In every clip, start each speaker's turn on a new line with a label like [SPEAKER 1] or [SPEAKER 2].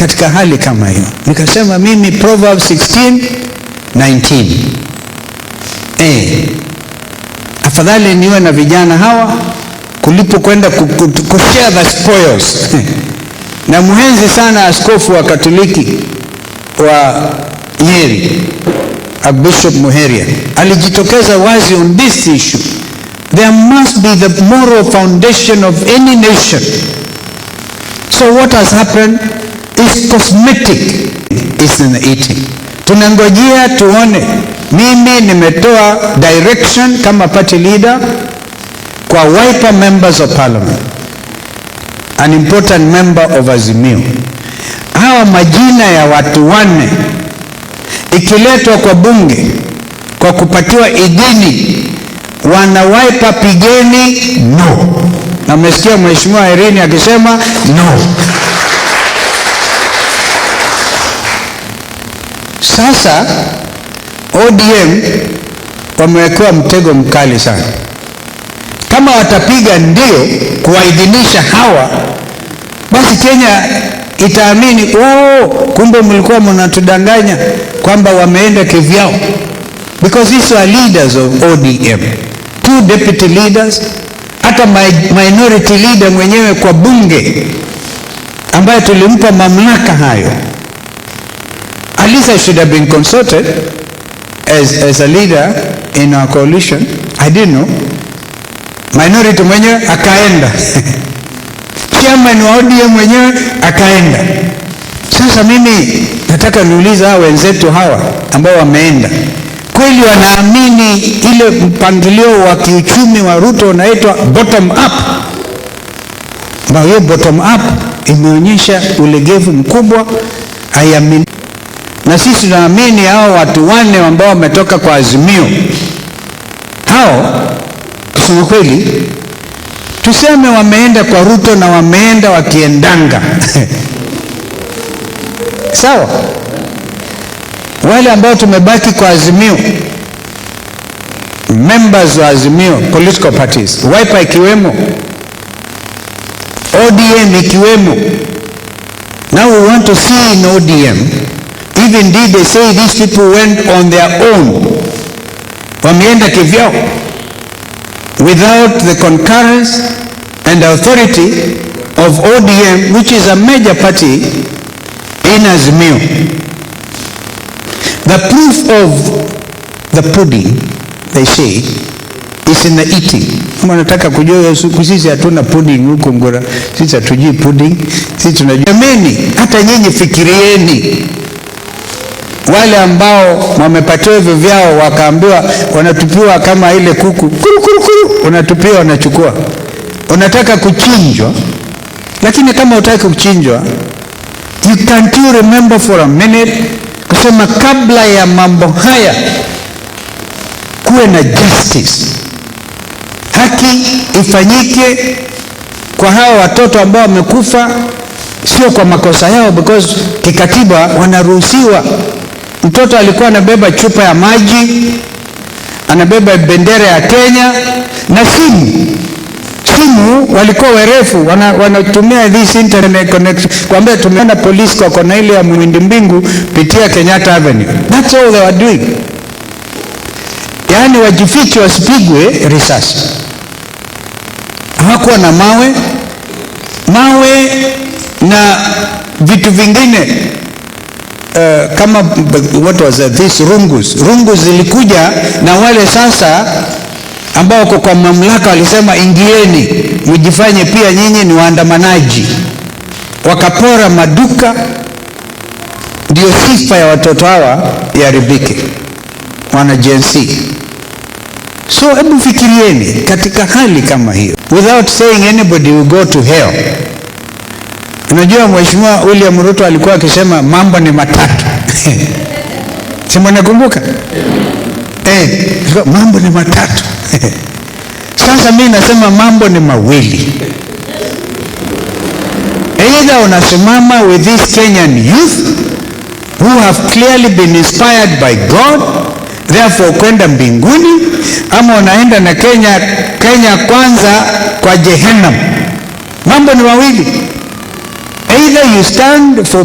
[SPEAKER 1] Katika hali kama hiyo, nikasema mimi Proverbs 16:19, afadhali niwe na vijana hawa kuliko kwenda kushare the spoils. Na muhenzi sana askofu wa Katoliki wa Nyeri, Archbishop Muheria, alijitokeza wazi on this issue. There must be the moral foundation of any nation. So what has happened is cosmetic, is in the eating. Tunangojea tuone. Mimi nimetoa direction kama party leader kwa Wiper members of parliament, an important member of Azimio. Hawa majina ya watu wanne ikiletwa kwa bunge kwa kupatiwa idhini, wana Wiper pigeni no. Na mmesikia Mheshimiwa Irene akisema no. Sasa ODM wamewekewa mtego mkali sana. Kama watapiga ndio kuwaidhinisha hawa, basi Kenya itaamini, oh, kumbe mlikuwa mnatudanganya kwamba wameenda kivyao. Because these are leaders of ODM, two deputy leaders, hata minority leader mwenyewe kwa bunge ambaye tulimpa mamlaka hayo. At least I should have been consulted as a leader in our coalition. I didn't know. Minority mwenyewe akaenda. Chairman wa ODM mwenyewe akaenda. Sasa mimi nataka niulize hawa wenzetu hawa ambao wameenda, kweli wanaamini ile mpangilio wa kiuchumi wa Ruto unaitwa bottom up? Ambao hiyo bottom up imeonyesha ulegevu mkubwa, haiamini. Na sisi tunaamini hao watu wanne ambao wametoka kwa Azimio, hao kusema kweli, tuseme wameenda kwa Ruto na wameenda wakiendanga. Sawa? Wale ambao tumebaki kwa Azimio, members wa Azimio, political parties, Wiper ikiwemo, ODM ikiwemo. Now we want to see in ODM, if indeed they say these people went on their own, wameenda kivyao, without the concurrence and authority of ODM, which is a major party in Azimio. The proof of the pudding, they say, is in the eating. Kama unataka kujua, sisi hatuna pudding huko Ngora, sisi hatujui pudding, sisi tunajua. Jameni, hata nyinyi fikirieni wale ambao wamepatiwa hivyo vyao wakaambiwa wanatupiwa kama ile kuku kuru kuru kuru, unatupiwa wanachukua. Unataka kuchinjwa, lakini kama hutaki kuchinjwa, you can't you remember for a minute kusema kabla ya mambo haya kuwe na justice, haki ifanyike kwa hawa watoto ambao wamekufa, sio kwa makosa yao, because kikatiba wanaruhusiwa. Mtoto alikuwa anabeba chupa ya maji, anabeba bendera ya Kenya na simu. Simu walikuwa werefu, wanatumia this internet connection kuambia tumeona polisi kwa kona ile ya Muindi Mbingu pitia Kenyatta Avenue. That's all they were doing. Yaani wajifiche wasipigwe risasi. Hawakuwa na mawe, mawe na vitu vingine. Kama what was that? This rungus. Rungus zilikuja na wale sasa ambao wako kwa mamlaka walisema ingieni mjifanye pia nyinyi ni waandamanaji. Wakapora maduka, ndio sifa ya watoto hawa iharibike, wana Gen Z. So hebu fikirieni katika hali kama hiyo, without saying anybody will go to hell. Unajua Mheshimiwa William Ruto alikuwa akisema mambo ni matatu. Si mnakumbuka? Mambo ni matatu. Sasa mimi nasema mambo ni mawili. Either unasimama with this Kenyan youth who have clearly been inspired by God, therefore kwenda mbinguni, ama unaenda na Kenya kwanza kwa Jehanamu. Mambo ni mawili. Either Either you stand for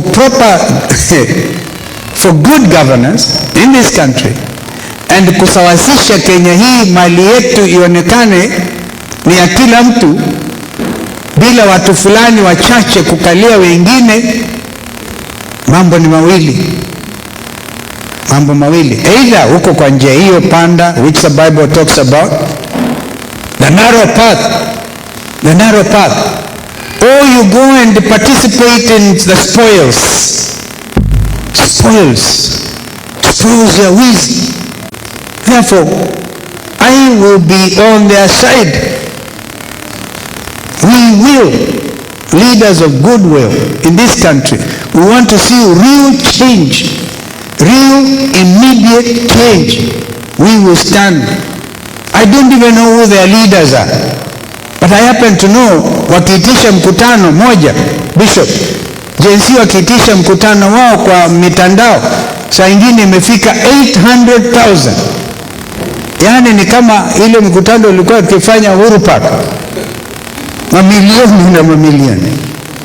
[SPEAKER 1] good governance in this country and kusawasisha Kenya hii, mali yetu ionekane ni ya kila mtu bila watu fulani wachache kukalia wengine. Mambo ni mawili, mambo mawili, either huko kwa njia hiyo panda, which the Bible talks about, the narrow path, the narrow path, or you go and participate in the spoils, spoils, spoils ya wizi. Therefore, I will be on their side. We will, leaders of goodwill in this country, we want to see real change, real immediate change. We will stand. I don't even know who their leaders are, but I happen to know wakiitisha mkutano moja, Bishop, Gen Z wakiitisha mkutano wao kwa mitandao, saa ingine imefika 800,000. Yaani ni kama ile mkutano ulikuwa ukifanya Uhuru Park, mamilioni na mamilioni.